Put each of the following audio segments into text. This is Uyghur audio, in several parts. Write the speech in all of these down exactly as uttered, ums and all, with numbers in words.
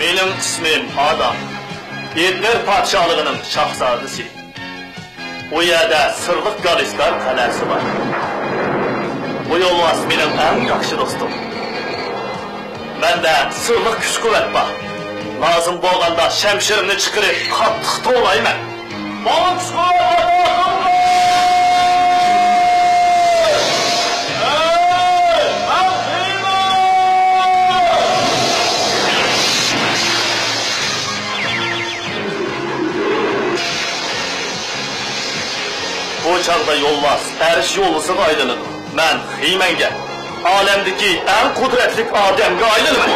مېنىڭ ئىسمىم ئادام. ئېتېر پادىشاھلىقىنىڭ شاھزادىسى. ئۇ يەردە سىرلىق گالىسكار قەلئەسى بار. بۇ يولۋاس مېنىڭ ئەڭ ياخشى دوستۇم. مەندە سىرلىق كۈچ-قۇۋۋەت بار. لازىم بولغاندا شەمشىرىمنى چىقىرىپ قاتتىق توۋلايمەن. ماڭا كۈچ-قۇۋۋەت ئاتا قىلغىن! ھەي، مەن قىيناڭ! بۇ چاغدا يولۋاس ئەرش يولۋىسىغا ئايلىنىدۇ. مەن خىمەنگە، ئالەمدىكى ئەڭ قۇدرەتلىك ئادەمگە ئايلىنىمەن.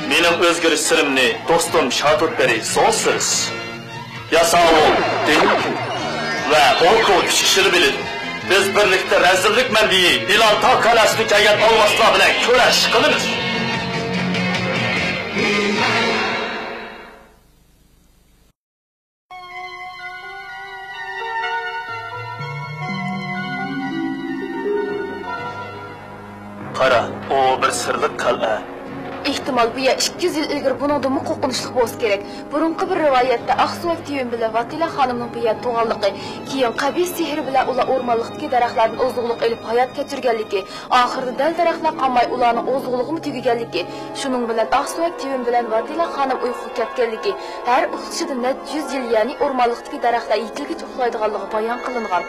مېنىڭ ئۆزگىرىش سىرىمنى دوستۇم شاتۇتبېرى زوسىرس، ياساۋۇل دېنكىن ۋە ئوكو ئۈچ كىشىلا بىلىدۇ. بىز بىرلىكتە رەزىللىك مەنبىيى بىلان تاغ قەلئەسىدىن كەلگەن ئالۋاستىلار بىلەن كۈرەش قىلىمىز. قارا، ئۇ بىر سىرلىق قەلئە. ئېھتىمال، بۇ يەر ئىككى يۈز يىل ئىلگىرى بۇنىڭدىنمۇ قورقۇنچلۇق بولسا كېرەك. بۇرۇنقى بىر رىۋايەتتە ئاقسۆڭەك تىۋىن بىلەن ۋاتىلە خانىمنىڭ بۇ يەردە تۇغانلىقى، كېيىن قەبىھ سېھرى بىلەن ئۇلار ئورمانلىقتىكى دەرەخلەردىن ئوزۇقلۇق ئېلىپ ھايات كەچۈرگەنلىكى، ئاخىرىدا دەل دەرەخلەر قالماي ئۇلارنىڭ ئوزۇقلۇقىمۇ تۈگىگەنلىكى، شۇنىڭ بىلەن ئاقسۆڭەك تىۋىن بىلەن ۋاتىلە خانىم ئۇيقۇغا كەتكەنلىكى، ھەر ئۇخلىشىدا نەچچە يۈز يىل، يەنى ئورمانلىقتىكى دەرەخلەر يېتىلگىچە ئۇخلايدىغانلىقى بايان قىلىنغان.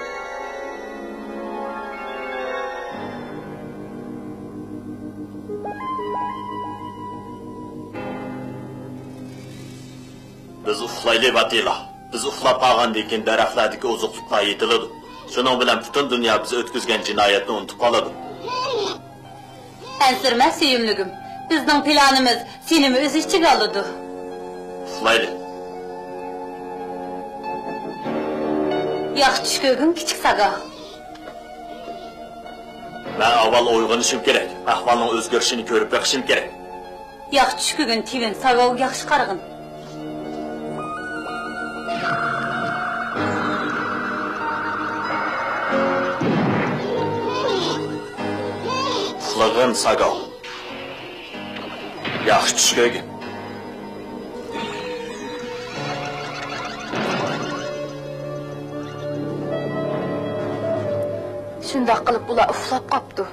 بىز ئۇخلايلى، ۋاتىلا. بىز ئۇخلاپ قالغاندىن كېيىن دەرەخلەردىكى ئوزۇقلۇقلار يېتىلىدۇ. شۇنىڭ بىلەن پۈتۈن دۇنيا بىز ئۆتكۈزگەن جىنايەتنى ئۇنتۇپ قالىدۇ. ئەنسىرىمە، سۆيۈملۈكۈم. بىزنىڭ پىلانىمىز سېنىمۇ ئۆز ئىچىگە ئالىدۇ. ئۇخلايلى. ياخشى چۈش كۆرگىن، كىچىك ساگا. مەن ئاۋۋال ئويغىنىشىم كېرەك. ئەھۋالنىڭ ئۆزگىرىشىنى كۆرۈپ بېقىشىم كېرەك. ياخشى چۈش كۆرگىن، تىۋىن، ساگاۋغا ياخشى قارىغىن. ئۇخلىغىن، ساگاۋ. ياخشى چۈش كۆرگىن. شۇنداق قىلىپ ئۇلار ئۇخلاپ قاپتۇ.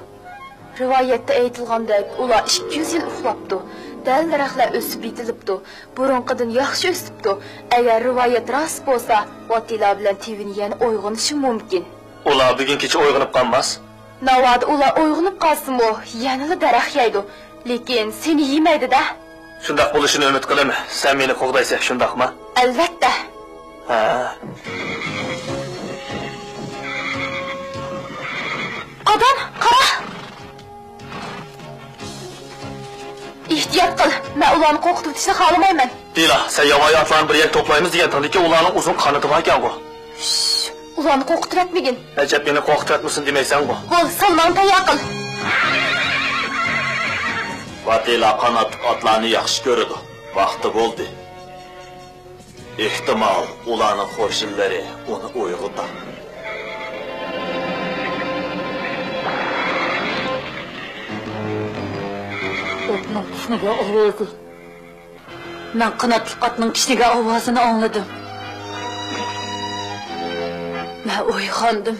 رىۋايەتتە ئېيتىلغاندەك، ئۇلار ئىككى يۈز يىل ئۇخلاپتۇ. دەل دەرەخلەر ئۆسۈپ يېتىلىپتۇ. بۇرۇنقىدىن ياخشى ئۆسۈپتۇ. ئەگەر رىۋايەت راست بولسا، ۋاتىلا بىلەن تىۋىن يەنە ئويغىنىشى مۇمكىن. ئۇلار بۈگۈن كېچە ئويغىنىپ قالماس. ناۋادا ئۇلار ئويغىنىپ قالسىمۇ، يەنىلا دەرەخ يەيدۇ. لېكىن سېنى يېمەيدۇ-دە. شۇنداق بولۇشىنى ئۈمىد قىلىمەن. سەن مېنى قوغدايسەن، شۇنداقمۇ؟ ئەلۋەتتە. ھە. ئادام، قارا! ئېھتىيات قىل، مەن ئۇلارنى قورقۇتۇۋېتىشنى خالىمايمەن. دىلا، سەن ياۋايى ئاتلارنى بىر يەرگە توپلايمىز دېگەنتىڭدىكى ئۇلارنىڭ ئۇزۇن قانىتى باركەنغۇ. شش، ئۇلارنى قورقۇتۇۋەتمىگىن. ئەجەب، مېنى قورقۇتۇۋەتمىسۇن دېمەيسەنغۇ. بول، سالماڭنى تەييار قىل. ۋاتىلا قاناتلىق ئاتلارنى ياخشى كۆرىدۇ. ۋاقتى بولدى. ئېھتىمال، ئۇلارنىڭ قوشۇنلىرى ئۇنى ئويغىتار. ئاتنىڭ كىشنىگەن ئاۋازى. مەن قاناتلىق ئاتنىڭ كىشنىگەن ئاۋازىنى ئاڭلىدىم. مەن ئويغاندىم.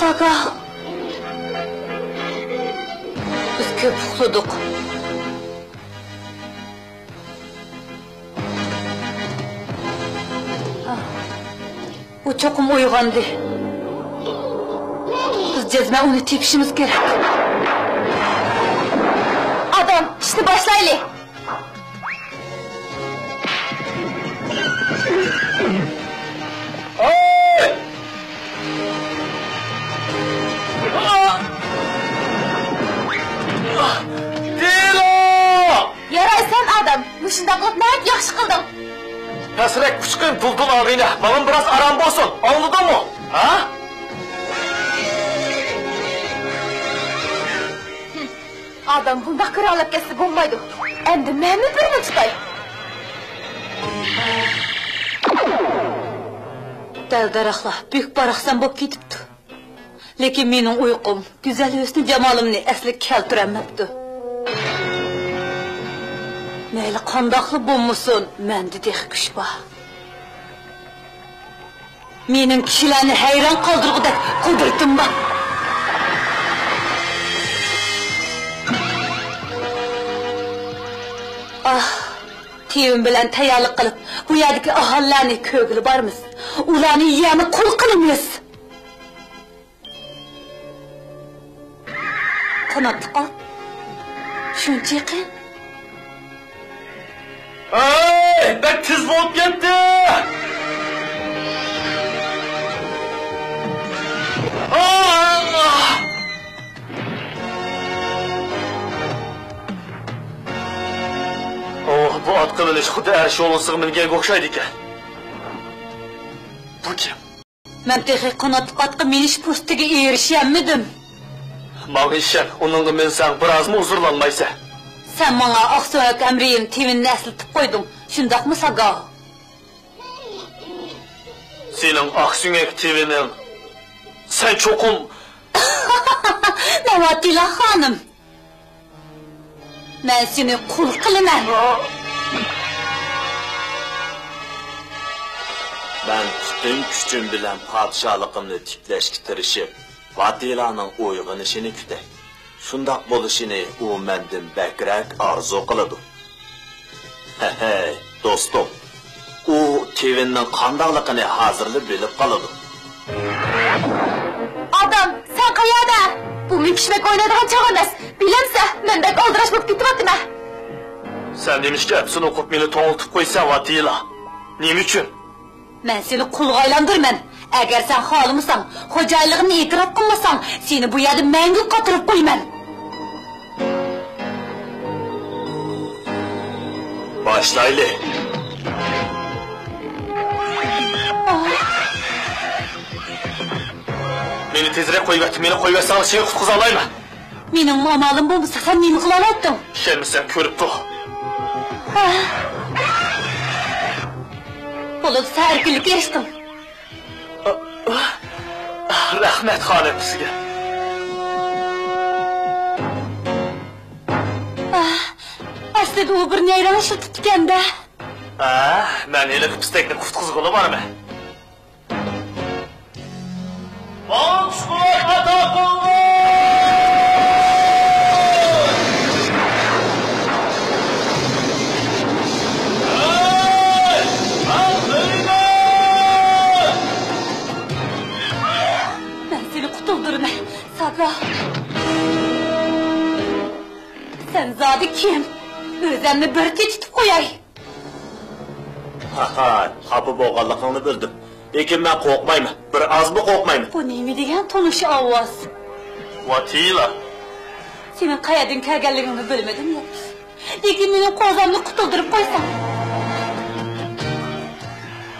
ساكا! بىز كۆپ ئۇخلىدۇق. ئۇ چوقۇم ئويغاندى. بىز جەزمەن ئۇنى تېپىشىمىز كېرەك. ئادام، ئىشنى باشلايلى! ھەي! دىلا! يارايسەن ئادەم، مۇشۇنداق قىلىپ ناھايىتى ياخشى قىلدىڭ. پەسرەك ئۇچقىن دۇلدۇل ئاغىنە، ماڭا بىراز ئارام بولسۇن، ئاڭلىدىڭمۇ؟ ھە؟ ئادەم بۇنداق كىرەڭلەپ كەتسە بولمايدۇ. ئەمدى مەنمۇ بىرنى تۇتاي. دەل دەرەخلەر بۈك باراقسان بولۇپ كېتىپتۇ. لېكىن مېنىڭ ئۇيقۇم، گۈزەل ھۆسنى جامالىمنى ئەسلىگە كەلتۈرەلمەپتۇ. مەيلى قانداقلا بولمىسۇن، مەندە تېخى كۈچ بار. مېنىڭ كىشىلەرنى ھەيران قالدۇرغۇدەك قۇدرىتىم بار. ئاھ، تىۋىن بىلەن تەييارلىق قىلىپ، بۇ يەردىكى ئاھالىلەرنى كۆرگىلى بارىمىز. ئۇلارنى يەنە قۇل قىلىمىز. قاناتلىق ئات. شۇنچە يېقىن. ھەي، بەك تېز بولۇپ كەتتى! ئوھ، بۇ ئاتقا مىنىش خۇددى ئەر شولىسىغا مىنگەنگە ئوخشايدىكەن. بۇ كىم؟ مەن تېخى قاناتلىق ئاتقا مىنىش پۇرسىتىگە ئېرىشەلمىدىم. ماڭا ئىشەن، ئۇنىڭغا مىنسەڭ، بىرازمۇ ھۇزۇرلانمايسەن. سەن ماڭا ئاقسۆڭەك ئەمرىيىم تىۋىننى ئەسلىتىپ قويدۇڭ، شۇنداقمۇ، ساگاۋ؟ سېنىڭ ئاقسۆڭەك تىۋىنىڭ، سەن چوقۇم. ناۋاتىلا خانىم! مەن سېنى قۇل قىلىمەن. مەن پۈتۈن كۈچۈم بىلەن پادىشاھلىقىمنى تىكلەشكە تىرىشىپ، ۋاتىلانىڭ ئويغىنىشىنى كۈتەي. شۇنداق بولۇشىنى ئۇ مەندىن بەكرەك ئارزۇ قىلىدۇ. ھەي، دوستۇم، ئۇ تىۋىننىڭ قانداقلىقىنى ھازىرلا بىلىپ قالىدۇ. ئادەم، سەن قەيەردە؟ بۇ مۈڭكۈشمەك ئوينايدىغان چاغ ئەمەس. بىلەمسەن، مەن بەك ئالدىراش بولۇپ كېتىۋاتىمەن. سەن نېمىشقا ئەپسۇن ئوقۇپ مېنى توڭلىتىپ قويىسەن، ۋاتىلا؟ نېمە ئۈچۈن؟ مەن سېنى قۇلغا ئايلاندۇرىمەن. ئەگەر سەن خالىمىساڭ، خوجايىنلىقىمنى ئېتىراپ قىلمىساڭ، سېنى بۇ يەردە مەڭگۈ قاتۇرۇپ قويىمەن. باشلايلى. مېنى تېزرەك قويۇۋەت، مېنى قويۇۋەتسەڭلار سېنى قۇتقۇزالايمەن. مېنىڭمۇ ئامالىم بولمىسا، سەن نېمە قىلالايتتىڭ؟ ئىشەنمىسەڭ كۆرۈپ تۇر. ھە. بولىدۇ، سەن ئەركىنلىككە ئېرىشتىڭ. رەھمەت خانىم سىزگە. ئەسلىدە ئۇ بىر نەيرەڭ ئىشلىتىپتىكەن-دە. ھە، مەن ھېلىقى پىستەكنى قۇتقۇزغىلى بارىمەن. ماڭا كۈچ-قۇۋۋەت ئاتا قىلغىن! ھەي، مەن بىلىمەن! مەن سېنى قۇتۇلدۇرىمەن، ساگا. سەن زادى كىم؟ ئۆزۈمنى بىر تېتىتىپ قوياي. ھاھاي، خاپا بولغانلىقىڭنى بىلدىم. لېكىن مەن قورقمايمەن، بىر ئازمۇ قورقمايمەن. بۇ نېمە دېگەن تونۇش ئاۋاز؟ ۋاتىلا. سېنىڭ قەيەردىن كەلگەنلىكىڭنى بىلمىدىم ياكى. لېكىن مېنىڭ قوزامنى قۇتۇلدۇرۇپ قويساڭ.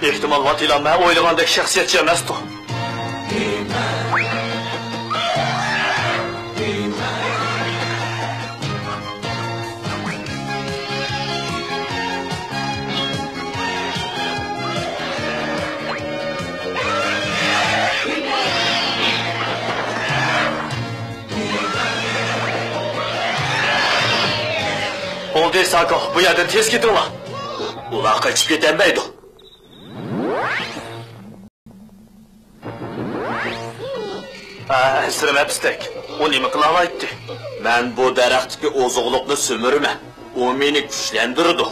ئېھتىمال، ۋاتىلا مەن ئويلىغاندەك شەخسىيەتچى ئەمەستۇ. بولدى، ساكو، بۇ يەردىن تېز كېتىڭلار. ئۇلار قېچىپ كېتەلمەيدۇ. ئەنسىرىمە، پىستەك. ئۇ نېمە قىلالايتتى؟ مەن بۇ دەرەختىكى ئوزۇقلۇقنى سۈمۈرىمەن. ئۇ مېنى كۈچلەندۈرىدۇ.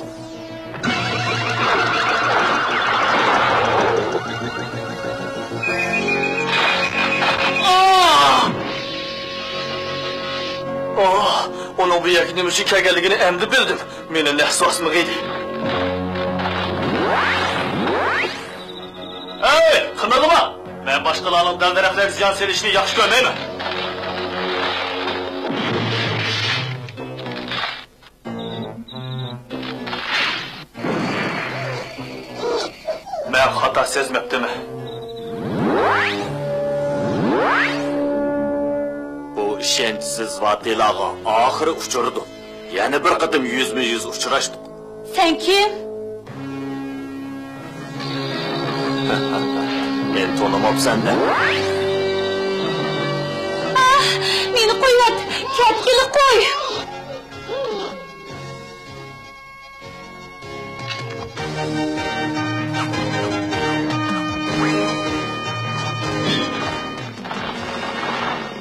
ئاھ! ئۇنىڭ بۇ يەرگە نېمە ئۈچۈن كەلگەنلىكىنى ئەمدى بىلدىم. مېنى نەس باسمىغىيدى. ھەي، قىمىلدىما! مەن باشقىلارنىڭ دەل-دەرەخلەرگە زىيان سېلىشىنى ياخشى كۆرمەيمەن. مەن خاتا سەزمەپتىمەن. بۇ ئىشەنچسىز ۋاتىلاغا ئاخىرى ئۇچرىدۇ. يەنە بىر قېتىم يۈزمۇ يۈز ئۇچراشتۇق. سەن كىم؟ مېنى تونۇماپسەن-دە. مېنى قويۇۋەت، كەتكىلى قوي.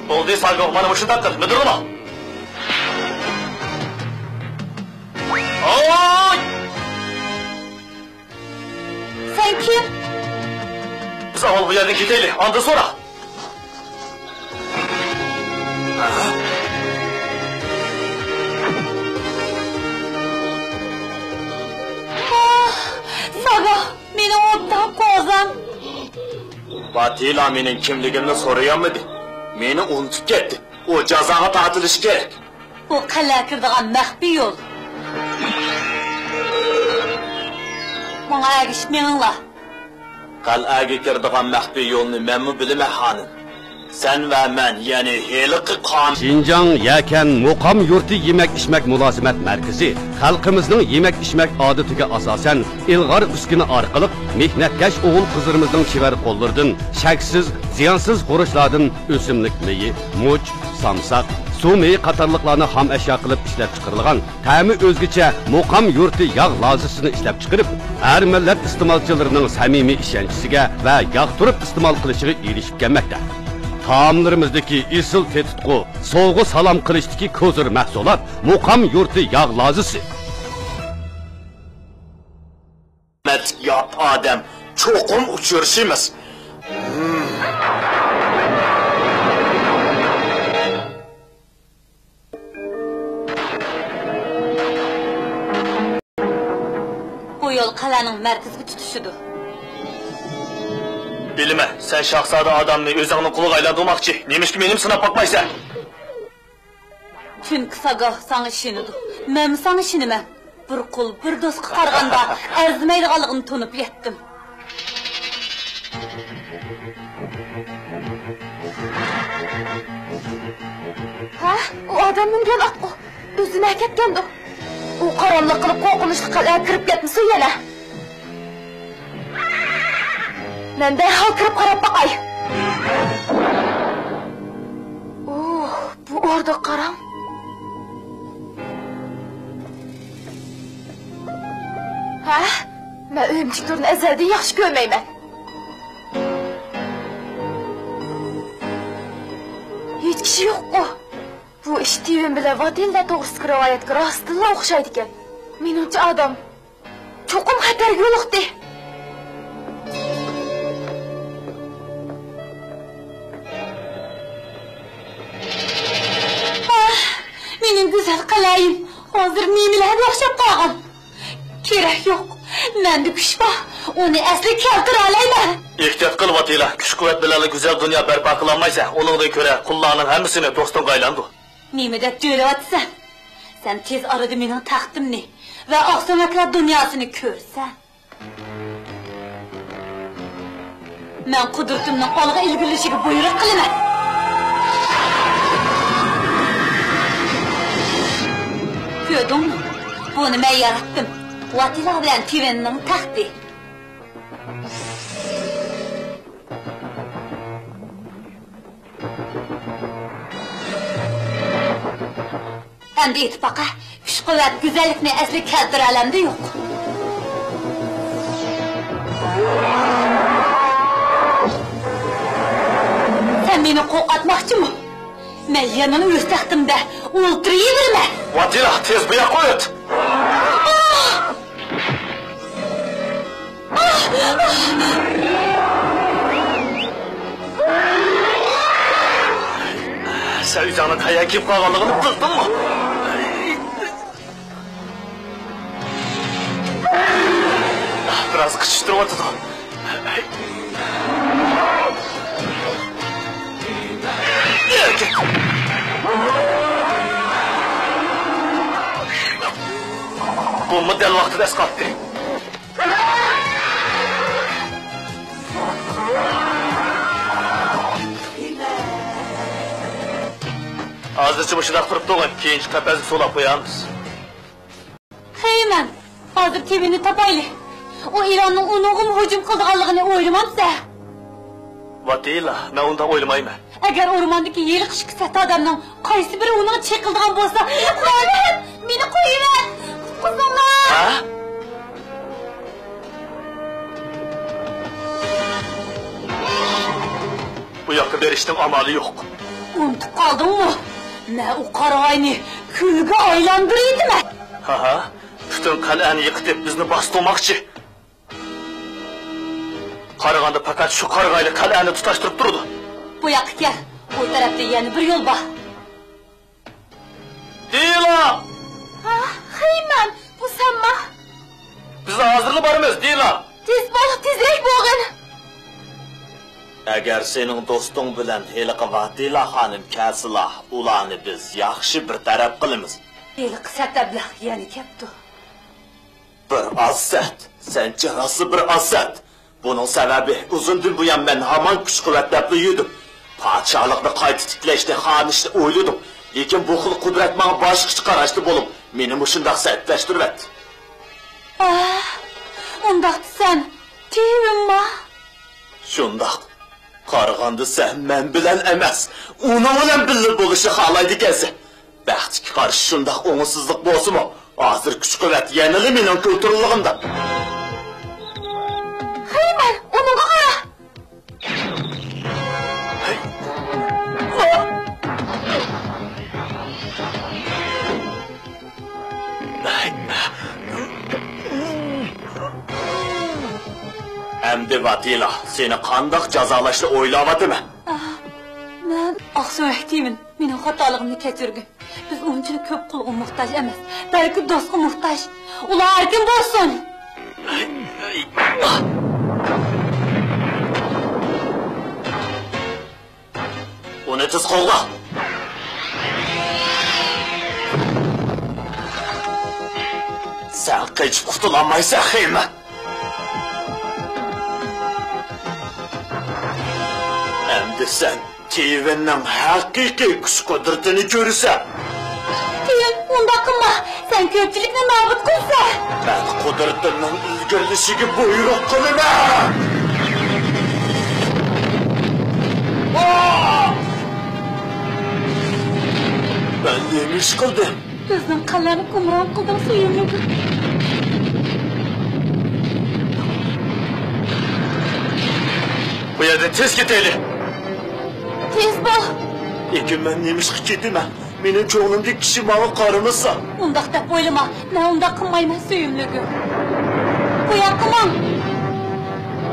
بولدى، ساگو، مانا مۇشۇنداق قىل، مىدىرلىما. ئاي! سەن كىم؟ بىز ئاۋۋال بۇ يەردىن كېتەيلى، ئاندىن سورا. ئاھ، ساگا، مېنىڭ ئوبدان قوزام. ۋاتىلا مېنىڭ كىملىكىمنى سورىيالمىدى. مېنى ئۇنتۇپ كەتتى. ئۇ جازاغا تارتىلىشى كېرەك. بۇ قەلئەگە كىرىدىغان مەخپىي يول. ماڭا ئەگىشىپ مېڭىڭلار. قەلئەگە كىرىدىغان مەخپىي يولنى مەنمۇ بىلىمەن، خانىم. سەن ۋە مەن، يەنى ھېلىقى قان. شىنجاڭ يەكەن مۇقام يۇرتى يېمەك-ئىچمەك مۇلازىمەت مەركىزى خەلقىمىزنىڭ يېمەك-ئىچمەك ئادىتىگە ئاساسەن، ئىلغار ئۈسكۈنە ئارقىلىق مېھنەتكەش ئوغۇل-قىزلىرىمىزنىڭ چېۋەر قوللىرىدىن چەكسىز زىيانسىز خۇرۇچلاردىن ئۆسۈملۈك مېيى، مۇچ، سامساق، سۇ مېيى قاتارلىقلارنى خام ئەشيا قىلىپ ئىشلەپچىقىرىدىغان تەمى ئۆزگىچە مۇقام يۇرتى ياغ لازىسىنى ئىشلەپچىقىرىپ، ھەر مىللەت ئىستېمالچىلىرىنىڭ سەمىمىي ئىشەنچىسىگە ۋە ياقتۇرۇپ ئىستېمال قىلىشىغا ئېرىشىپ كەلمەكتە. تائاملىرىمىزدىكى ئېسىل تېتىتقۇ، سوۋغا سالام قىلىشتىكى كوزىر مەھسۇلات مۇقام يۇرتى ياغ لازىسى. ھۆرمەتلىك يات ئادەم چوقۇم ئۇچرىشىمىز. بۇ يول قەلئەنىڭ مەركىزىگە تۇتىشىدۇ. بىلىمەن، سەن شاھزادە ئادامنى ئۆزۈڭنىڭ قۇلىغا ئايلاندۇرماقچى. نېمىشقا مېنىمۇ سىناپ باقمايسەن؟ چۈنكى ساگاھ ساڭا ئىشىنىدۇ. مەنمۇ ساڭا ئىشىنىمەن. بىر قۇل، بىر دوستقا قارىغاندا ئەرزىمەيدىغانلىقىنى تونۇپ يەتتىم. ھە؟ ئۇ ئادەم مىنگەن ئاتقۇ ئۆزىنى ئەكەتكەندۇ؟ ئۇ قاراملىق قىلىپ قورقۇنچلۇق قەلئەگە كىرىپ كەتمىسۇن يەنە. مەن دەرھال كىرىپ قاراپ باقاي. ئوھ، بۇ ئوردا قاراڭ. ھە؟ مەن ئۆمۈچۈك تورىنى ئەزەلدىن ياخشى كۆرمەيمەن. ھېچ كىشى يوققۇ. بۇ ئىش تىۋىن بىلەن ۋاتىلدا توغرىسىدىكى رىۋايەتكە راستتىنلا ئوخشايدىكەن. مېنىڭچە ئادەم چوقۇم خەتەرگە يولۇقتى. ئاھ، مېنىڭ گۈزەل قەلئەيىم ھازىر مېمىلەرگە ئوخشاپ قالغان. كېرەك يوق، مەندە كۈچ بار، ئۇنى ئەسلىگە كەلتۈرەلەيمەن. ئېھتىيات قىل، ۋاتىلە، كۈچ-قۇۋۋەت بىلەنلا گۈزەل دۇنيا بەرپا قىلالمايسەن، ئۇنىڭدىن كۆرە قۇللارنىڭ ھەممىسىنى دوستۇڭغا ئايلاندۇر. نېمە دەپ جۆيلەۋاتىسەن؟ سەن تېز ئارىدا مېنىڭ تەختىمنى ۋە ئاقسۆڭەكلەر دۇنياسىنى كۆرىسەن. مەن قۇدرىتىمنىڭ ئالغا ئىلگىرىلىشىگە بۇيرۇق قىلىمەن. كۆردۈڭمۇ؟ بۇنى مەن ياراتتىم. ۋاتىلا بىلەن تىۋىننىڭ تەختى. ئەمدى ئېيتىپ باقە، كۈچ-قۇۋۋەت، گۈزەللىكنى ئەسلىگە كەلتۈرەلەمدۇ يوق؟ سەن مېنى قورقۇتماقچىمۇ؟ مەن يەنىلا ئۆز تەختىمدە ئولتۇرۇۋېرىمەن. ۋاتىلا، تېز بۇ ياققا ئۆت! سەن ئۆزۈڭنىڭ قەيەرگە كېلىپ قالغانلىقىنى بىلدىڭمۇ؟ بىراز قىچىشتۇرۇۋاتىدۇ. بۇمۇ دەل ۋاقتىدا ئەسقاتتى. ھازىرچە مۇشۇنداق تۇرۇپ تۇرغىن، كېيىنچە قەپەسنى سولاپ قويارمىز. خېيمەن، ھازىر تىۋىننى تاپايلى. ئۇ ئىلاننىڭ ئۇنىڭغىمۇ ھۇجۇم قىلىدىغانلىقىنى ئويلىمامسەن؟ ۋاتىلا، مەن ئۇنداق ئويلىمايمەن. ئەگەر ئورماندىكى ھېلىقى ئىككى سەت ئادەمنىڭ قايسى بىرى ئۇنىڭغا چېقىلىدىغان بولسا، مەن، مېنى قويۇۋەت! قۇتقۇزۇڭلار! ھە؟ بۇ ياققا بېرىشنىڭ ئامالى يوق. ئۇنتۇپ قالدىڭمۇ؟ مەن ئۇ قارىغاينى كۈلگە ئايلاندۇرۇۋېتىمەن! ھاھا، پۈتۈن قەلئەنى يىقىتىپ، بىزنى باستۇرماقچى. قارىغاندا پەقەت شۇ قارىغايلا قەلئەنى تۇتاشتۇرۇپ تۇرىدۇ. بۇ ياققا كەل، ئۇ تەرەپتە يەنە بىر يول بار. دىلا! ھا، خېيمەن، بۇ سەنما؟ بىز ھازىرلا بارىمىز، دىلا! تېز بول، تېزرەك بولغىن! ئەگەر سېنىڭ دوستۇڭ بىلەن ھېلىقى ۋاتىلا خانىم كەلسىلا، ئۇلارنى بىز ياخشى بىر تەرەپ قىلىمىز. ھېلىقى سەت ئەبلەخ يەنە كەپتۇ. بىر ئاز سەت، سەنچە راستلا بىر ئاز سەت. بۇنىڭ سەۋەبى، ئۇزۇندىن بۇيان مەن ھامان كۈچ-قۇۋۋەت دەپلا يۈردۈم. پادىشاھلىقنى قايتا تىكلەشنى، خانىشنى ئويلىدىم. لېكىن بۇ خىل قۇدرەت ماڭا باشقىچە قاراشتا بولۇپ، مېنى مۇشۇنداق سەتلەشتۈرۈۋەتتى. ئاھ، ئۇنداق دېسەم، تېۋىمما؟ شۇنداق. قارىغاندا سەن مەن بىلەن ئەمەس، ئۇنىڭ بىلەن بىللە بولۇشنى خالايدىكەنسەن. بەختكە قارشى شۇنداق ئوڭۇشسىزلىق بولسىمۇ، ھازىر كۈچ-قۇۋۋەت يەنىلا مېنىڭ كونتروللۇقۇمدا. خېيمەن، ئۇنىڭغا قارا! ئەمدى ۋاتىلا، سېنى قانداق جازالاشنى ئويلاۋاتىمەن. ئاھ، مەن ئاقسۆڭەك تېۋىن، مېنىڭ خاتالىقىمنى كەچۈرگىن. بىز ئۇنچىلىك كۆپ قۇلغا موھتاج ئەمەس، بەلكى دوستقا موھتاج. ئۇلار ئەركىن بولسۇن! ئۇنى تېز قوغلا! سەن قېچىپ قۇتۇلالمايسەن، خېيمەن! ئەمدى سەن تېۋىننىڭ ھەقىقىي كۈچ-قۇدرىتىنى كۆرىسەن. تېۋىن، ئۇنداق قىلما! سەن كۆپچىلىكنى نابۇت قىلىسەن! مەن قۇدرىتىمنىڭ ئىلگىرىلىشىگە بۇيرۇق قىلىمەن! مەن نېمە ئىش قىلدىم؟ بىزنىڭ قەلئەنى گۇمران قىلدىڭ، سۆيۈملۈك. بۇ يەردىن تېز كېتەيلى! تېز بول! لېكىن مەن نېمىشقا كېتىمەن؟ مېنىڭ كۆڭلۈمدىكى كىشى ماڭا قارىمىسا. ئۇنداق دەپ ئويلىما، مەن ئۇنداق قىلمايمەن، سۆيۈملۈكۈم. بۇ ياققا ماڭ!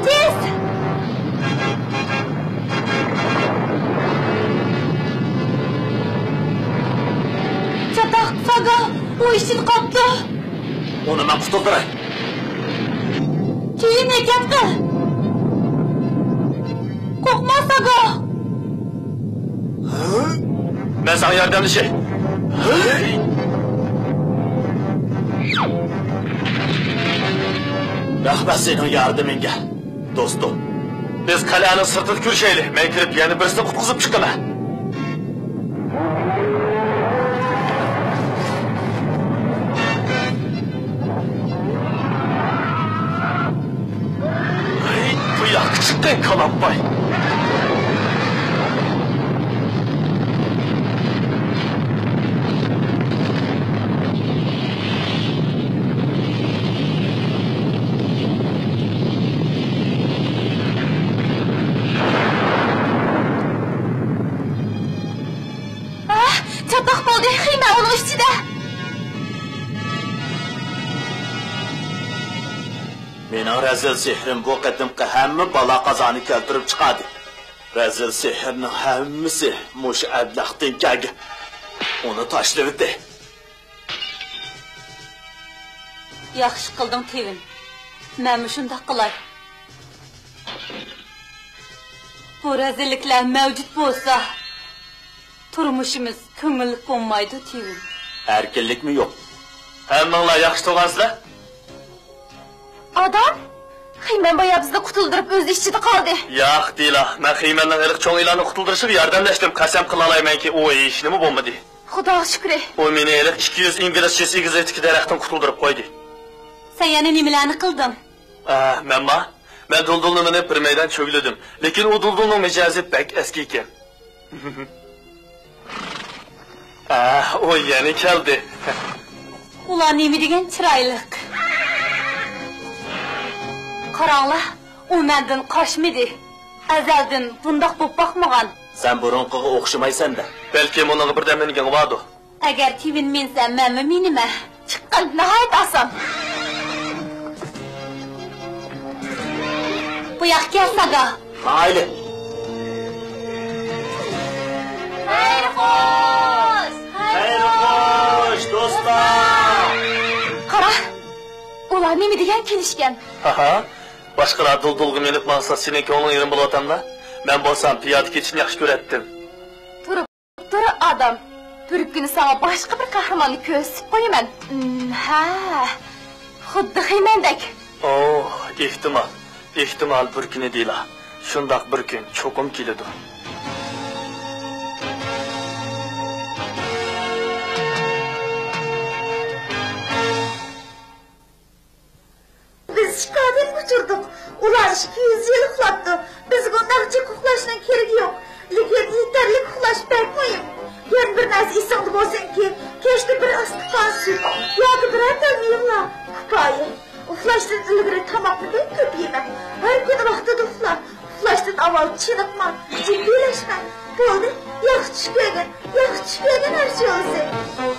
تېز! چاتاق، ساگا، ئۇ ئىچىدە قاپتۇ. ئۇنى مەن قۇتۇلدۇراي. كېيىن ئەكەپتۇ. قورقما، ساگا. مەن ساڭا ياردەملىشەي. رەھمەت سېنىڭ ياردىمىڭگە، دوستۇم. بىز قەلئەنىڭ سىرتىدا كۆرۈشەيلى. مەن كىرىپ يەنە بىرسىنى قۇتقۇزۇپ چىقىمەن. ھەي، بۇ ياققا چىققىن، كالامپاي! ئاھ، چاتاق بولدى، خېيمەن ئۇنىڭ ئىچىدە. مېنىڭ رەزىل سېھرىم بۇ قېتىمقى ھەممە بالا-قازانى كەلتۈرۈپ چىقاردى. رەزىل سېھىرنىڭ ھەممىسى مۇشۇ ئەبلەختىن كەلگەن. ئۇنى تاشلىۋېتەي. ياخشى قىلدىڭ، تېۋىن. مەنمۇ شۇنداق قىلاي. بۇ رەزىللىكلەر مەۋجۇت بولسا، تۇرمۇشىمىز كۆڭۈللۈك بولمايدۇ، تېۋىن. ئەركىنلىكمۇ يوق. ھەممىڭلار ياخشى تۇرغانسىلەر؟ ئادام، خېيمەن بايا بىزنى قۇتۇلدۇرۇپ، ئۆزى ئىچىدە قالدى. ياق، دىلا، مەن خېيمەننىڭ ھېلىقى چوڭ ئىلاننى قۇتۇلدۇرۇشىغا ياردەملەشتىم، قەسەم قىلالايمەنكى، ئۇ ھېچنېمە بولمىدى. خۇداغا شۈكرى. ئۇ مېنى ھېلىقى ئىككى يۈز ئىنگلىز چېسى ئېگىزلىكتىكى دەرەختىن قۇتۇلدۇرۇپ قويدى. سەن يەنە نېمىلەرنى قىلدىڭ؟ ئە، مەنما؟ مەن دۇلدۇلنى مىنىپ بىر مەيدان چۆگىلىدىم، لېكىن ئۇ دۇلدۇلنىڭ مىجەزى بەك ئەسكى ئىكەن. ئە، ئۇ يەنە كەلدى. ئۇلار نېمە دېگەن چىرايلىق. قاراڭلار، ئۇ مەندىن قاچمىدى. ئەزەلدىن بۇنداق بولۇپ باقمىغان. سەن بۇرۇنقىغا ئوخشىمايسەن-دە. بەلكىم ئۇنىڭغا بىردەم مىنگىن بارىدۇ. ئەگەر تىۋىن مىنسە، مەنمۇ مىنىمەن. چىققىن، ناھايىتى ئاسان. بۇ ياققا كەل، ساگا. مايلى. خەير خوش! خەير خوش، دوستلار! قارا، ئۇلار نېمە دېگەن كېلىشكەن. ھاھا، باشقىلار دۇلدۇلغا مىنىپ ماڭسا، سېنىڭ كۆڭلۈڭ يېرىم بولۇۋاتامدا؟ مەن بولسام پىيادە كېتىشنى ياخشى كۆرەتتىم. تۇرۇپ تۇر، ئادەم. بىر كۈنى ساڭا باشقا بىر قەھرىماننى كۆرسىتىپ قويىمەن. ئىم، ھە، خۇددى خىمەندەك. ئوھ، ئېھتىمال، ئېھتىمال بىر كۈنى دېلا. شۇنداق بىر كۈن چوقۇم كېلىدۇ. بىز ئىككى ئادەم ئۇچرىدۇق. ئۇلار ئىككى يۈز يىل ئۇخلاپتۇ. بىزگە ئۇنداق جىق ئۇخلاشنىڭ كېرىكى يوق. لېكىن يېتەرلىك ئۇخلاش بەك مۇھىم. يەنە بىر نەرسە ئېسىڭدە بولسۇنكى، كەچتە بىر ئاستىخان سۈت ياكى بىرەر تال مېۋىلەر كۇپايە. ئۇخلاشتىن ئىلگىرى تاماقنى بەك كۆپ يېمە. ھەر كۈنى ۋاقتىدا ئۇخلا. ئۇخلاشتىن ئاۋۋال چېنىقما، جىددىيلەشمە. بولدى، ياخشى چۈش كۆرگىن، ياخشى چۈش كۆرگىن، ھەر شۇ بولسۇن.